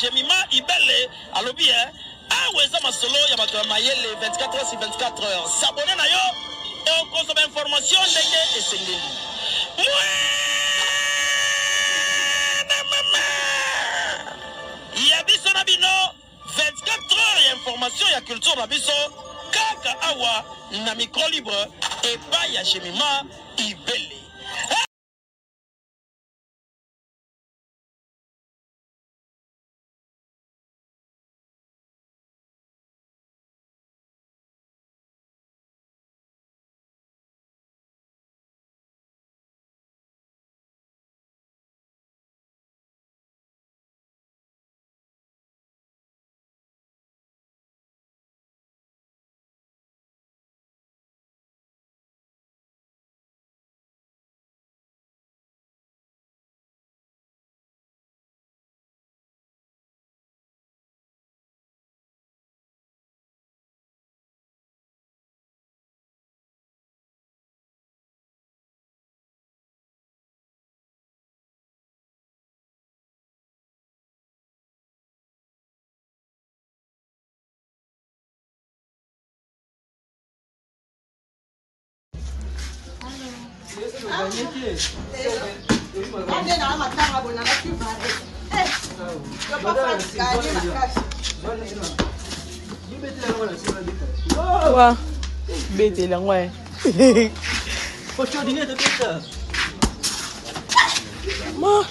Jemima Ibele alobi eh, awa eza masolo ya bato ya mayele 24 heures sur 24 heures. S'abonner na yo okozwa ba information ndenge esengeli. Mwana mama ya biso na bino 24 heures ya information ya culture na biso kaka awa na micro libre epai ya Jemima Ibele. Wa betela yango eh. Ma.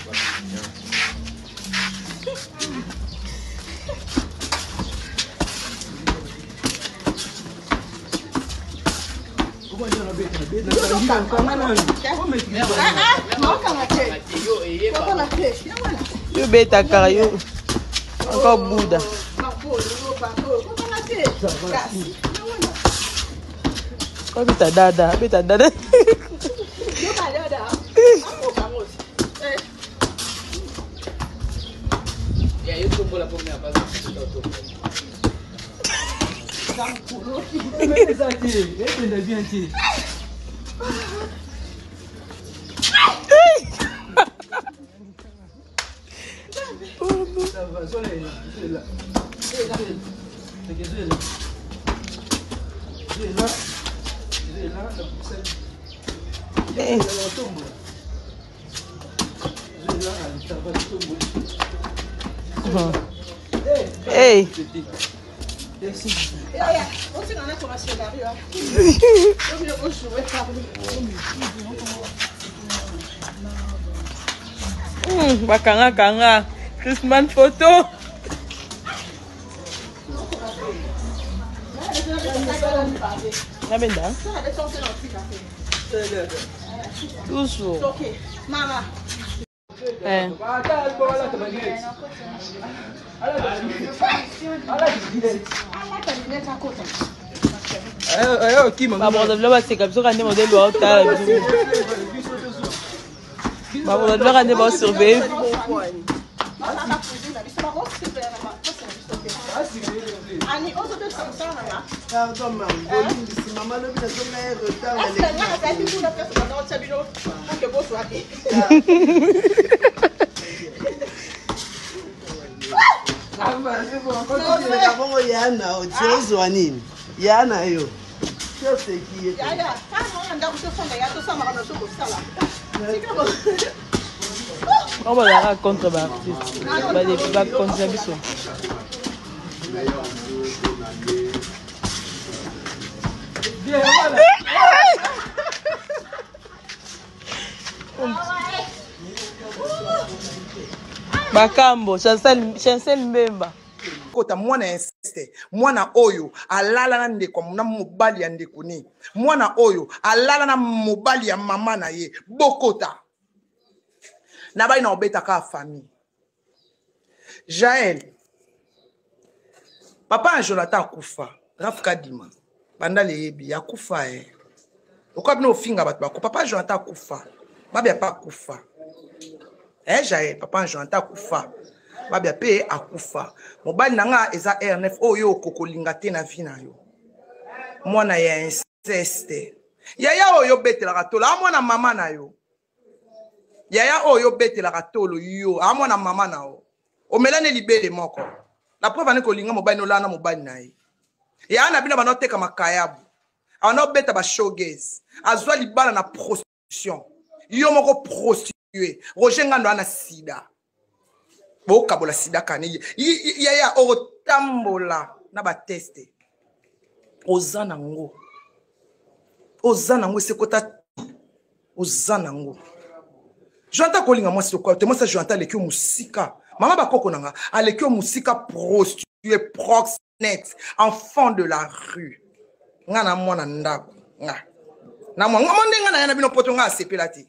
Yo beta kaka yo encore Bouddha. Obeta dada, beta dada. Hey. Bakanga kanga. Christman photo. Nabenda. Toujours. Mama. Eh. Babrazzaville baseka biso kaka nde modele baotala biso. Babrazzaville kaka nde baosurveille. Pardon, maman. Bolimbisi, maman, lobi nazonga ye retard. Bongo ya na yo, ti ozwa nini? Ya na yo. Ti oseki ye. Oyo bazalaka contre ba artiste bakonzi na biso. Bakambo, Chancel, Chancel Mbemba. Kota mwana ya inceste, mwana oyo alala na ndeko na mobali ya ndeko ne, mwana oyo alala na mobali ya mama na ye, bokota na bai na obeta kaka famille. Jael, papa ya Jonathan akufa, Raf Kadima, banda leyebi akufa eh. Lokola bino ofinga bato bako, papa Jonathan akufa, babia pa akufa. Eh Jael, papa Jonathan akufa. Babia pe akufa. Mobali na nga eza R9 oyo okokolinga te na vie na yo. Mwana ya inceste. Yaya oyo obetelaka tolo, a mwana mama na yo. Yaya oyo obetelaka tolo yo, a mwana mama na yo. Omela ne libele moko. La preuve ane kolinga mobali nolala na mobali na ye. Ya na bino bana oteka makayabu. Ana obeta ba showgaze. Azwa libala na prostitution. Yo moko prostituée. Roger Ngando ana sida. Bokabola sida kani. Yaya okotambola na ba teste. Oza nango. Oza nango esekota oza nango jonathan kolinga mwasi lokola te mwasi ya jonathan aleki yo mosika mama bakoko na nga aleki yo mosika prostitue proxnet enfant de la rue nga na mwana ndako nga na mwa ngo nde nga na ya na bino poto nga asepela te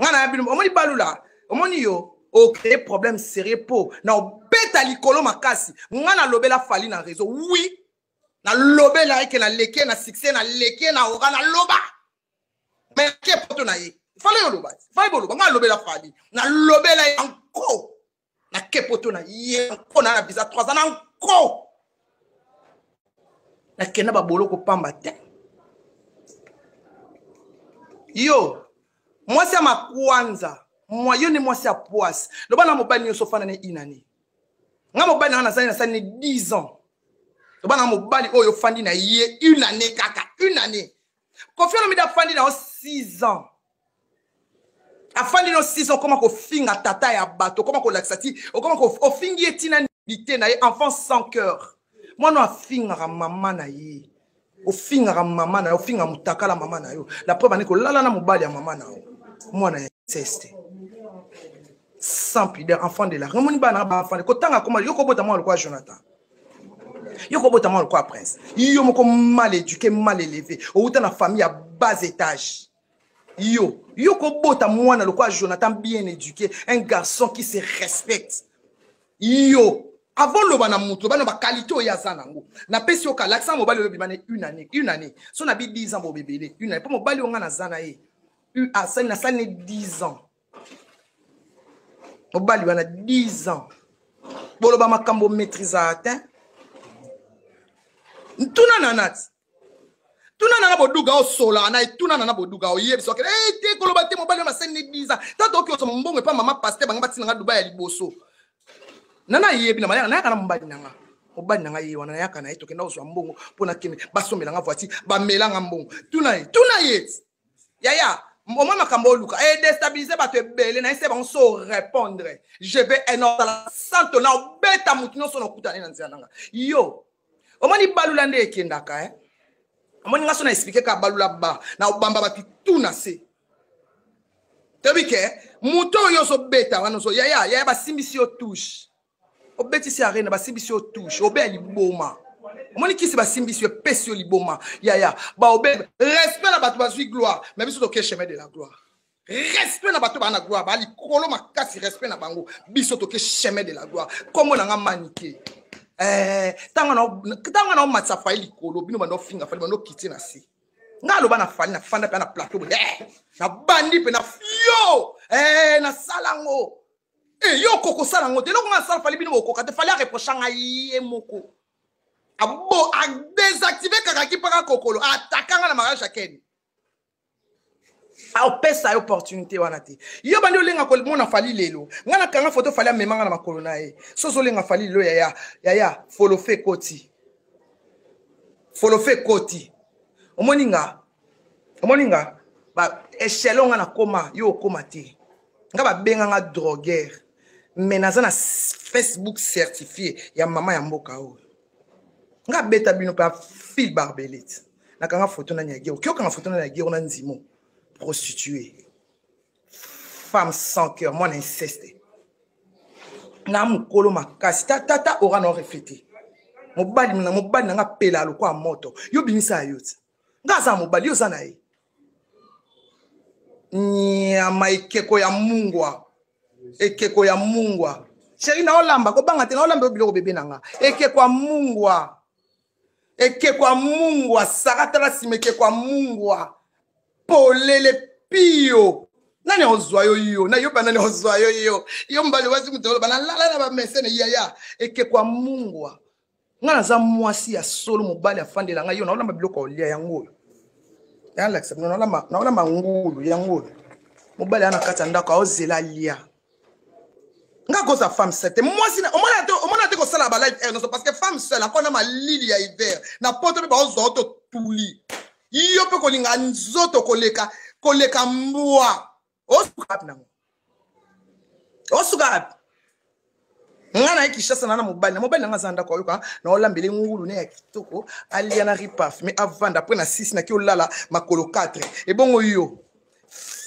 nga na ya bino omoni balula omoni yo ocree problème sérieux mpo na obeta likolo makasi nga nalobela fali na réseau oui nalobela ye ke naleki ye na succès naleki ye na ora naloba mais ake poto na ye fale oloba fale boloba ngai alobela fali nalobela ye anko nake poto na ye anko na na visa 3 ans na nko nakenda baboloko pamba te yo mwasi ya makwanza mwa yo nde mwasi ya poise loba na mobali nyonso ofanda ne inani nga mobali nanga nasali nasali ne 10 ans loba na mobali oyo ofandi na ye une année kaka une année kofi olomide afandi na yo 6 ans afandi no 6 ans okoma kofinga tata ya bato okoma kolakisa ti okoma ofingi ye ntina nite na ye enfant sans cœur mwana afingaka mama na ye ofingaka mama na yo ofinga motakala mama na yo la preuve ane kolala na mobali ya mama na yo mwana ya inceste sans pudeur enfant de la remoni bana ba enfant kotanga koma yo kobota mwana lokola Jonathan yo kobota mwana lokola prince yo moko mal éduqué mal élevé outa na famille ya bas étage yo yo kobota mwana lokola Jonathan bien éduqué un garçon qui se respecte yo avant loba na moto loba na baqualité oyo aza nango napesi yo kalakisa mobali oyo obima ne une année une année so nabi 10 ans bobebele une année mpo mobali oyo ngai naza na ye asali nasali ne 10 ans mobali wana 10 ans boloba makambo maîtrisaka te ntuna nanati tuna nanga boduga osola na etuna nana boduga oyebisa okele hey, eh, te koloba te mobali wana asali ne 10 ans tata oki osoma mbongo epa mama paster bango batina nga dubai ya liboso nana ayebi na mayaka nayaka na mobali nanga mobali nanga ye wana nayaka na ye tokenda kozwa mbongo mpo nakende basombela nga voiture bamela nga mbongo tuna ye tuna ye yaya omoi makambo oluka e destabilise bato ebele na ese bango so répondre je vais enosala santo na obeta motu nyonso na okutana ye na nzela nanga yo omoni balula nde ekendaka eh? omoni nga so na explike ka balula ba na obamba bato tu na se toyebi ke moto oyo ozobeta wana ozo yaya yaya basimbisi yo touche obetisi arena basimbisi yo touche obeya liboma omoni kisi basimbisi yo epesi yo liboma yaya baobe respect na bato bazwi gloire mais biso toke chemin de la gloire respect na bato baa na gloire baa likolo makasi respect na bango biso toke chemin de la gloire nkombo na nga manike ntango eh, na omatisa fai likolo bino banda ofinga fali banda okiti na se nga aloba na fali nafanda mpe na plateau boye eh, nabandi mpe na yo eh, nasala yango eh, yo okoka osala yango te eloko nga nasala fali bino bokoka te fali areprocha nga ye moko abo adesactive kaka kipaka kokolo ataka nga na mariage ya keni aopesa yo opportunité wana te yo bandi olenga komona fali lelo ngai nakanga foto fali amema nga na makolo na ye so ozolenga fali lelo yaya yaya folofe ekoti folofe ekoti omoni nga omoni nga ba echelon nga nakoma yo okoma te nga babenga nga droguere mais naza na facebook certifié ya mama ya mboka oyo nga abeta bino mpe fil barbelete nakanga foto nani ya gero kiokanga foto nani ya gero na ndimo prostituée femme sans cœur mwana inceste na mokolo makasi tata ora na oreflete mobali na mobali na nga pela lokola moto yo bimisa ya yo ti nga aza mobali yo oza na ye nyama ekeko ya mungwa ekeko ya mungwa sheri naolamba kobanga te naolamba yo biloko bebe na nga ekeko ya mungwa ekeko ya mungwa sara tala nsima ekeko ya mungwa polele pio nani ozwa yo yo na yo ba nani ozwa yo yo yo mbali wasi moto oloba nalala na bamesene yaya ekeko ya mungwa nga naza mwasi ya solo mobali afandela ngai yo naolamba biloko ya olia yango oyo nalakisa bino naolamba ngulu yango oyo mobali aya na kati ya ndako aozela alia. Nga koza femme seule te. Mwasi na omona te omona te kosala ba live air nyonso parce que femme seule akona malili ya hiver. Na poto pe baozwa oto tuli. Yo pe kolinga nzoto koleka koleka mbwa. Osuka wapi nango? Osuka wapi? Nga na ye Kinshasa na na mobali na mobali na nga aza ndako ayoka na olambele ngulu ne ya kitoko alia na riz parfumé avanda après na 6 naki olala makolo 4 ebongo yo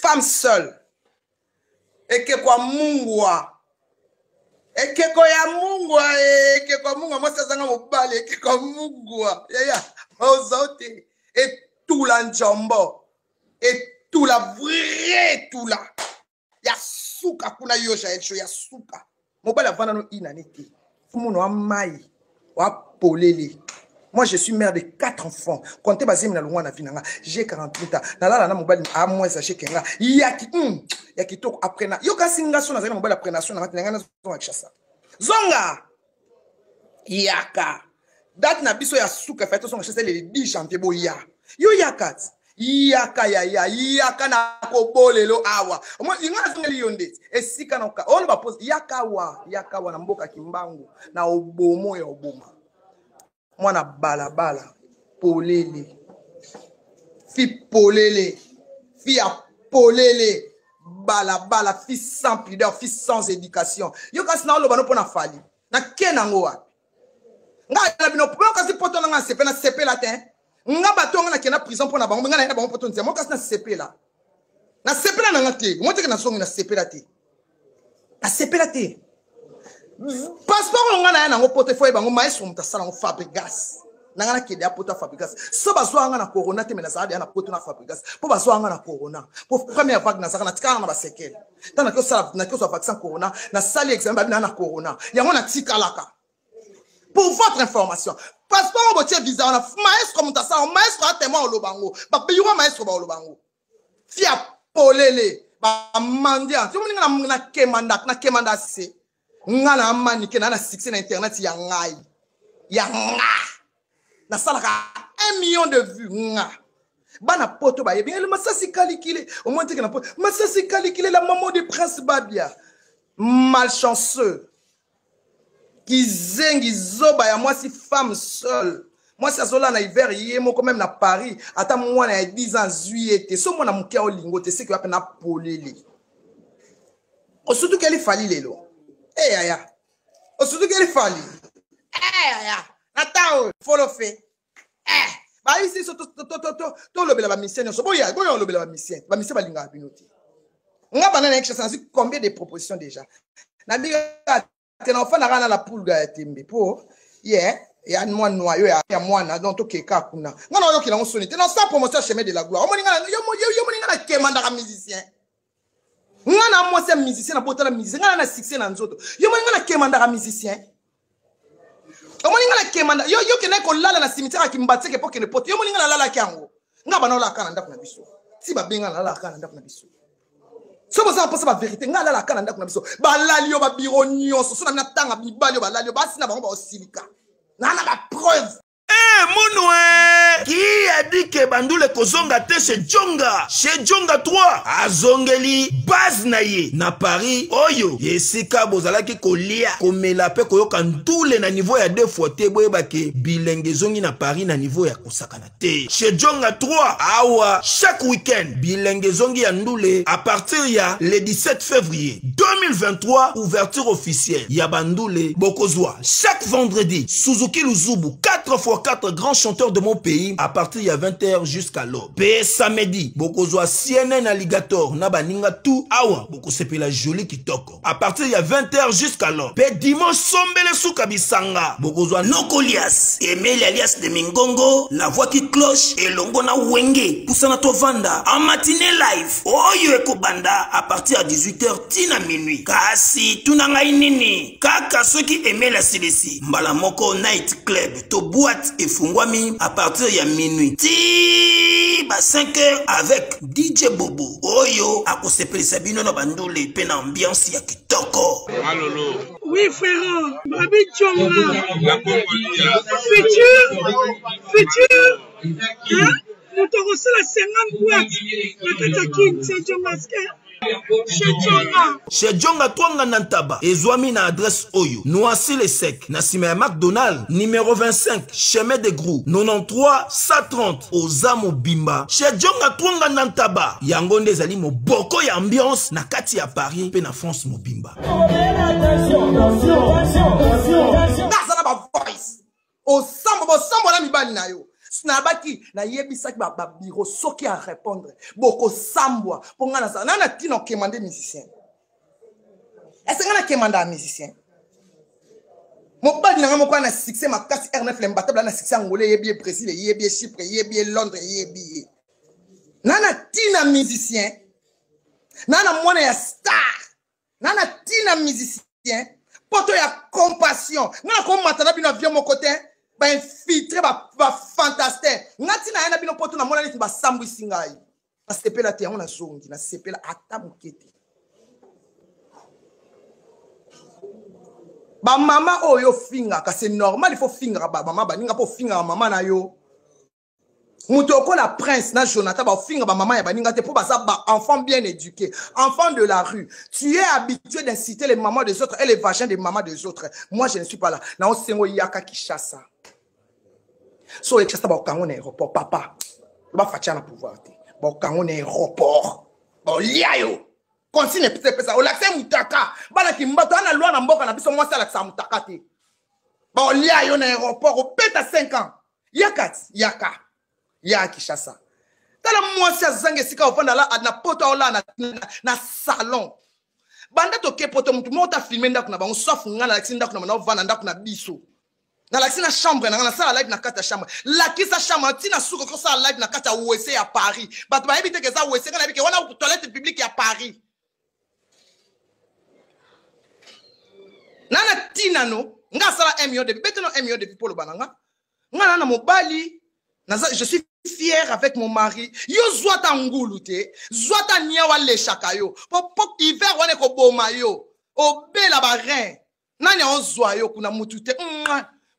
femme seule ekeko ya mungwa ekeko ya mungwa ekeko ya mungwa mwasi azanga mobali ekeko ya mungwa yaya oza te etula njombo etula vrai etula ya suka kuna yo jael show ya suka mobali avanda no inane te fumuna wa mai wa polele moi je suis mère de quatre enfants compte bazemi na longwa na vie na nga j'ai 48 ans nalala na mobali a moins âgé ke nga ya ki ya kitoko après na yo kasi nga so nazali na mobali après nation na nga na nga nazonga Kinshasa zonga yaka date na biso ya suka fai tozonga Kinshasa le 10 janvier boya yo yaka ti yaka yaya yaka na kobolelo awa nga nazongeli yo ndeti esika na oka oloba pose yaka awa yaka awa na mboka kimbangu na obomo ya oboma mwana balabala polele fi polele fi ya polele balabala fi sans pudeur fi sans éducation yo kasi naoloba no mpo na fali nake nango wapi ngai na bino yo kasi poto na ngai nasepela nasepela te nga bato yango nakenda prison mpo na bango ngai nayenda bango poto nzema kasi nasepela nasepela na nga te moteke nazongi nasepela te nasepela te passeport oyo ngai naya nango poto efo yeba yango maestro moto asala yango fabrigas na ngai nakende ya poto ya fabrigas so bazwa nga na corona te me nazala deya na poto na fabrigas mpo bazwa nga na corona mpo première vague nazalaka natikala na basekele ntango naki ozwa vaccin corona nasali examen babi naa na corona yango natikalaka pour votre information passeport oyo botie visa wana maestro moto asala maestro atémoin oloba yango babiro maestro baoloba yango fia polele bamandia soki moninga na kemanda na kemanda se nga na manike na na succès na internet ya ngai ya nga nasalaka 1 million de vues nga bana poto bayebi ele masasi kalikile omoni teke na poto masasi kalikile la maman de prince babia malchanceux kizengi zoba ya mwasi femme seule mwasi azolala na hiver ye moko meme na paris ata mwana ya 10 ans azwi ye te so mwana moke olingo te seke wape na polele osutukeli fali lelo e eh, yaya osutukeli fali e eh, yaya na ntango folofe eh bayisi biso tolobela bamisien nyonso boya boya olobela bamisien bamisien balingaka bino te nga banda na kinshasa nazwi combien de propositions déjà nabika te na ofandaka na la pulga ya tembe mpo ye ya mwa noyo ya mwana donc tokeka kuna nga na oyokela yango soni te na sa promotion ya chemin de la gloire omoni nga na kemandaka musicien nga na mwasi ya musicien nabotala musicien nga na na succès na nzoto yo moni nga na kemandaka musicien omoni nga na kemanda yo yo kende kolala na cimetière ya kimbatseke mpo kende poto yo moni nga nalalaki yango nga bana olaka na ndako na biso ti babenga nalalaka na ndako na biso soki boza na mposa baverité nga alalaka na ndako na biso balali yo babiro nyonso so na mina tanga mibali yo balali yo basi na bango baosilika naa na bapreuve Eh, munwe Qui a dit que Bandule kozonga te chez Djonga Chez Djonga 3 azongeli base na ye na Paris oyo esika bozalaki kolia komela pe koyoka ndule na niveau ya deux fois te boyeba ke bilenge ezongi na Paris na niveau ya kosakana te chez Djonga 3 awa chaque week-end bilenge ezongi ya ndule à partir ya le 17 février 2023 ouverture officielle ya bandule bokozwa chaque vendredi Suzuki Luzubu 4 x 4 grands chanteurs de mon pays à partir ya 20h jusqu'à l'aube pe samedi bokozwa CNN Alligator na baninga tout awa bokosepela joli kitoko à partir ya 20h jusqu'à l'aube pe dimanche sombele suka bisanga bokozwa Nokolias Emeli alias de Mingongo la voix qui cloche elongo na Wenge pusana tovanda en matinée live oyo ekobanda à partir ya 18h ti na minuit kasi tuna ngai nini kaka soki emeli asilisi mbala moko night club to boîte efungwami à partir ya minuit ti ba 5 heures avec dj bobo oyo akosepelisa bino na bandule mpe na ambiance ya kitoko Malolo. Oui, frérot. Babi Tchonga. La Congolia. Futur. Futur. Hein? moto akosala 50 boite na kati ya kin chez Djonga chez Djonga. Chez Djonga Twanga na Ntaba ezwami na adresse oyo Noisy le Sec na nsima ya McDonald numero 25 chemin de Grou 93 130 oza mobimba. Chez Djonga Twanga na Ntaba yango nde ezali moboko ya ambiance na kati ya Paris mpe na France mobimba. Naza na ba voice osambo bosambo na mibali na yo nabaki nayebisaki babiro soki a répondre bokosambwa mpo ngai nazala na na ntina okemande musicien ese ngai nakemanda ya musicien mobali na ngai moko na succès makasi r9 lembatable na succès angola eyebi ye brésil eyebi ye chypre eyebi ye londres eyebi ye na na ntina musicien na na mwana ya star na na ntina musicien poto ya compassion nga nakomata na bino avion moko te bainfiltre bafantastin nga ntina ya na bino poto namona neti basambwisi ngai nasepela te yango nazongi nasepela ata moke te bamama oyo ofingaka c'est normal il faut fingaka bamama baninga mpo ofingaka mama na yo moto okola prince na jonathan bafinga bamama ya baninga te mpo baza ba enfant bien éduqué, enfant de la rue. Tu es habitué d'inciter les mamans des autres et les vagins des mamans des autres. Moi, je ne suis pas là. Na osengo yaka Kinshasa. So oye Kinshasa, baokango na aéroport. Papa bafatia na pouvoir te, baokango na aéroport, baolia yo continue epesa olakisa mutaka. Bana kimbato ana lwa na mboka na biso, mwasi alakisa mutaka te. Baolia yo na aéroport, obeta 5 ans. Yaka yaka ya Kinshasa. Tala mwasi azanga esika ofanda na poto, aolala na salon. Banda toke poto, motu moko ta filme ndako na bango sauf ngai. Nalakisi ndako na bango, ovanda ndako na biso, nalakisi na chambre na ngai, nasala live na kati ya chambre. Lakisa chambre ntina suka okosala live na kati ya WC ya Paris. Bato bayebi te ke eza WC. Ngai nayebi ke wana toilette publique ya Paris. Na ntina no nga asala 1 million de bete no 1 million de mpo oloba na nga. Nga na mobali naza, je suis fier avec mon mari. Yo zwa ta ngulu te, zwa ta niawa aleshaka yo po hiver wana ekoboma yo, obela barein. Nani aozwa yo kuna? Mutu te,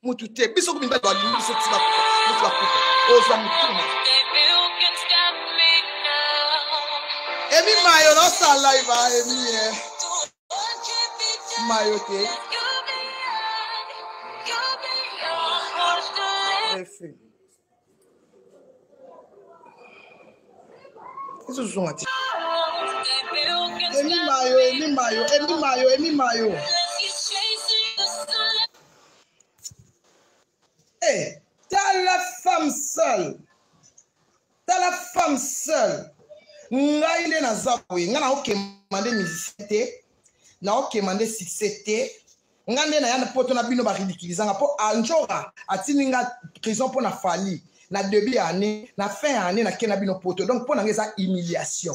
mutu te. Biso ko mibali balingi biso ti bakufa, mutu bakufa ozwa mutu te. Emi mayo naosala live, emi mayo te. Refus ezozonga te. Emi mayo, emi mayo, emi mayo, emi mayo. Eh, tala femme seule, tala femme seule. Ngai nde naza boye. Ngai naokema nde musicien te, naokema nde succès te. Ngai nde naya poto na bino, baridiculizanga mpo anjora atindi nga prison mpo na Fally na début ya année, na fin ya année nake na bino poto. Donc mpo na ngai eza humiliation.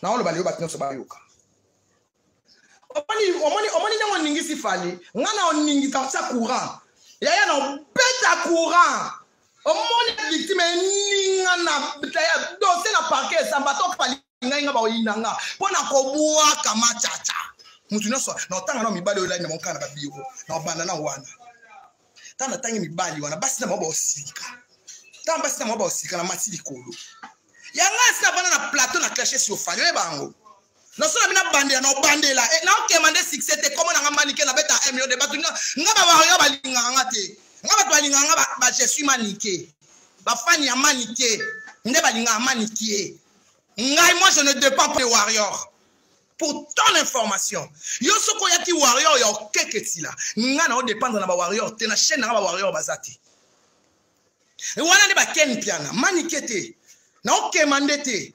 Naoloba lelo, bato nyonso bayoka. Omoni, omoni, omoni ndenge oningisi Fally. Nga na oningisa tia courant, yaya na obeta courant. Omoni victime eninga na dossier na parquet esamba to Fally. Ngai nga baoyina nga mpo na kobwaka macaca motu nyonso na otanga na mibali oyo elali na bango kaka na babiro na obanda na wana. Ntango natangi mibali wana, basi na bango baosilika. Ntango basi na bango baosilika, na mati likolo yanga esi navanda na plateau na clashe sur Fally. Oyeba yango naso na bino bandela na obandela naokema nde succès te. Komo nanga Manike, nabeta 1 million de bato. Nga bawario balingaka nga te. Nga bato balingaka nga ba je suis Manike, bafani ya Manike nde balingaka Manike. Ngai, moi, je ne dépends pas de warrior, pour ton information. Yo soki oyaki warrior ya okeketila nga, na odépendre na bawarrior te. Na chaîne nanga bawarrior baza te. Wana nde baken piana Manike te, naokema nde te.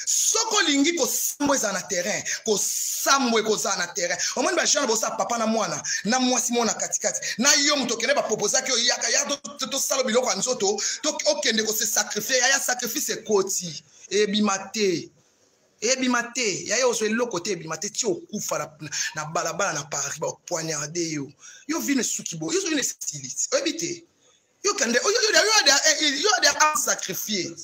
Soki olingi kosambo ezala na terrain, kosambo ekozala na terrain. Omoni bajeune bosala papa na mwana na mwasi mona katikati na yo, moto okende baproposaki oyo yaka ya tosala biloko ya nzoto, okende kose sacrifier. Yaya, sacrifice ekoti, ebima te, ebima te. Yaya, ozwa eloko te, ebima te ti okufa na balabala na Paris, bapoignarde yo. Yo vino esuki bo yo vino esili, oyebi te. Yo kende yo de âme sacrifiée,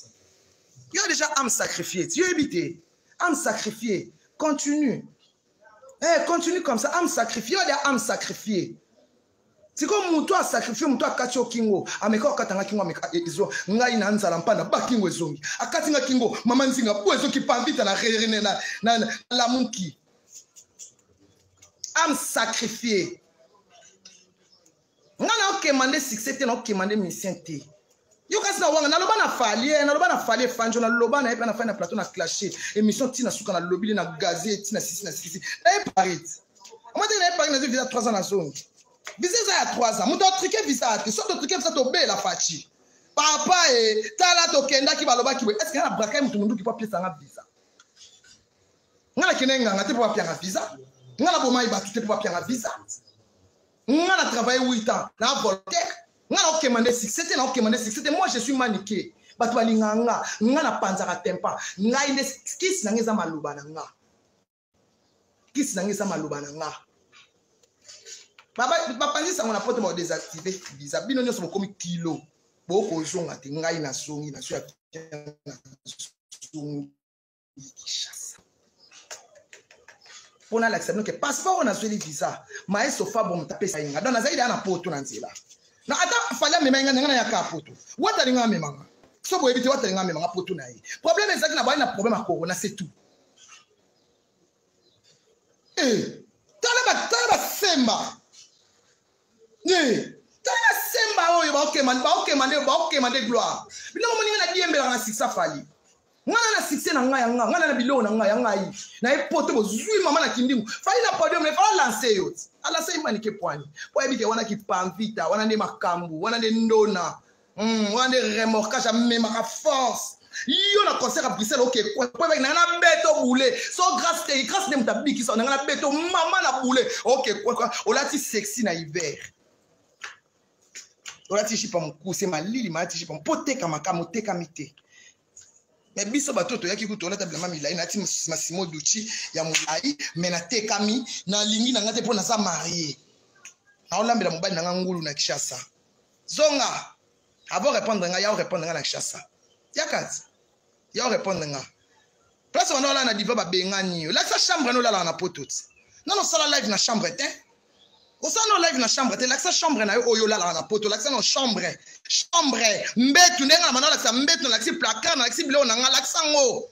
yo déjà âme sacrifiée, yo yebi te. Âme sacrifiée, continue, eh, continue comme ça. Âme sacrifiée, yo de âme sacrifiée. Sikoyo moto asakrifie moto akati yo kingo, ameka kokata nga kingo, ameka e, ezwa ngai na nzala mpanda ba kingo ezongi, akati nga kingo mama nzinga po ezoki pambita na rerene na, na, na lamuki am sacrifie nga naokema nde succès te, naokema nde musicien te. Yo kasi na wanga naloba na Fally, eh, naloba na Fally Efanjo, naloba na ye mpe na Fally na plateau na clashe émission ntina suka, nalobili na gaze ntina sisi na sisi na ye Paris omoi te na ye Paris nazwi visa 3 ans nazongi visa eza ya 3 ans moto atrike visa te soki totrike visa tobela Faci papa e tala tokendaki balobaki boye estce nga na brakai moto monduki mpo apesa nga visa nga nakende nganga te mpo bapianga visa nga nabomai bato te mpo bapianga visa nga na travaille 8 ans na volontaire nga na okema nde succès te na okema nde succès te. Moi je suis manike bato balingaka nga nga napanzaka tempa ngai nde kisi na nga eza maloba na nga kisi na nga eza maloba na nga bapanzi sango na poto badésactive visa bino nyonso bokomi kilo bokozonga te ngai nazongi nazwi nazongi Kinshasa mpo nalakisa bino ke passeport oyo nazweli visa maestro Fabro moto apesa ye nga donc nazali deya na poto na nzela na ata Fally amema ye nga ndenge nayaka poto wata alinga amemanga so boyebi te wata alinga amemanga poto na ye problème ezalaki na bayali na problème ya corona c'est tout. Eh, tala tala basemba eh, tala basemba oyo baokema baokema nde baokema nde gloire bino momoni nga nadiembelaka na succès Fally nga na na succès na ngai ya nga nga na na biloko na ngai ya ngai na ye poto bozwi mama na kindingu Fally na podium ne fala lance yo alance ye manike poani po ayebi ke wana kipamvita wana nde makambo wana nde ndona wana nde remorquage amemaka force yo na concert ya Bruxelles oke po ebaki nanga na beto boule so grâce te grâce nde moto abikisa nanga na beto mama na boule oke olati sexy na hiver olati jipa mokuse malili malati jipa mpo otekama kama otekami te. Me biso bato toyaki kutu olata bilamba milai nati Masimo Duchi ya molai me natekami nalingi na nga te mpo naza marie naolambela mobali na nga ngulu na Kinshasa zonga avant répondre nga ya répondre nga na Kinshasa yakati ya répondre nga place wana olala na diva babengani yo lakisa chambre no olalaka na poto ti nano osala live na chambre te osala no live na chambre te lakisa chambre na yo oyo olalaka na poto lakisa no chambre chambre mbetu ndenge na banda olakisa mbetu nalakisi placard nalakisi biloko na nga lakisa ngo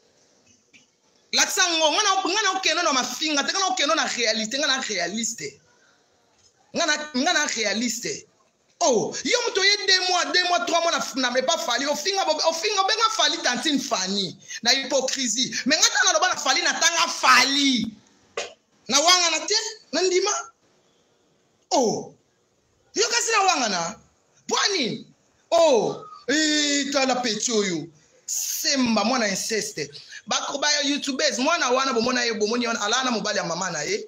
lakisa ngo nga na okende na mafinga te nga na okende na réalité nga na réaliste nga na réaliste. Oh, yo moto oye 2 mois 2 mois 3 mois na epa Fally ofinga ofinga obenga Fally tantine Fanny na hypocrisie me nga ntango naloba na Fally natanga Fally na wangana te na ndima oh yo kasi na wangana mpo nini oh tala peti oyo semba mwana inceste bakoba ya youtubes mwana wana bomona ye bomoni wana alaa na mobali ya mama na ye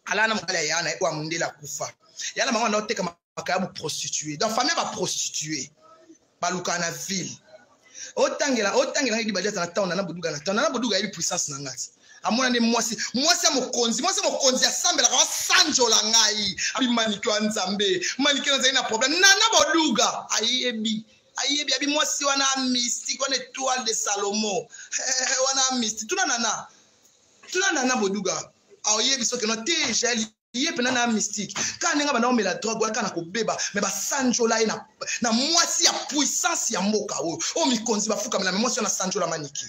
alaa na mobali ya ya na ye oyo amundele akufa ya na bango anda oteka makayabu prostitue donc famille baprostitue balukaka na ville otangela otangela ngai dibadiata na town na boduga na town na boduga ayebi puissance na ngai amona nde mwasi mwasi ya mokonzi mwasi ya mokonzi asambelaka asanjola ngai abimanike ya nzambe manike nazali na problème nana boduga ayebi ayebi abi mwasi wana mystique wana étoile de Salomon wana mystique tuna nana tuna nana boduga aoyebi soki no te Jael ye mpena na mystique kaka ndenge banda omela drogue wana kaka na kobeba me basanjola ye na, na mwasi ya puissance ya mboka oyo oyo mikonzi bafukamela me mwasi wana asanjola maniki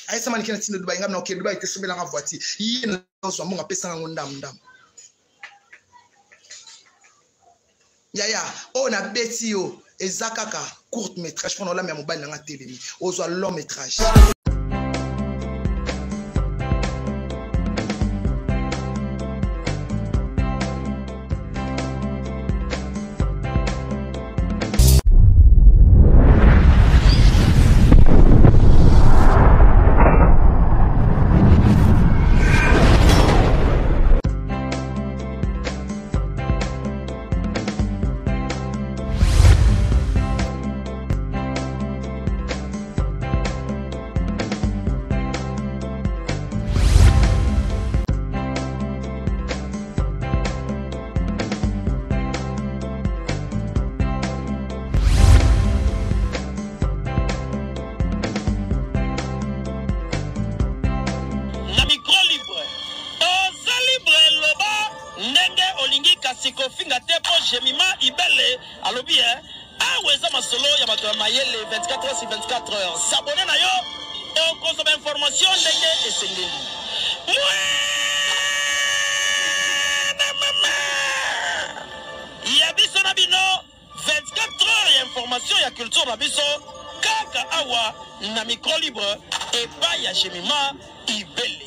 ayesa maniki na ntina Dubai ngai na oke Dubai te sombelanga voiture ye nazwa mbongo apesanga yango ndamu ndamu yaya oyo nabeti yo eza kaka courte métrage mpona olami ya mobali nanga telemi ozwa long métrage. mayele 24 heures sur 24 heures. S'abonner na yo okozwa ba information ndenge esengeli. Mwana mama ya biso na bino 24 heures ya information ya culture na biso kaka awa na micro libre epai ya Jemima Ibele.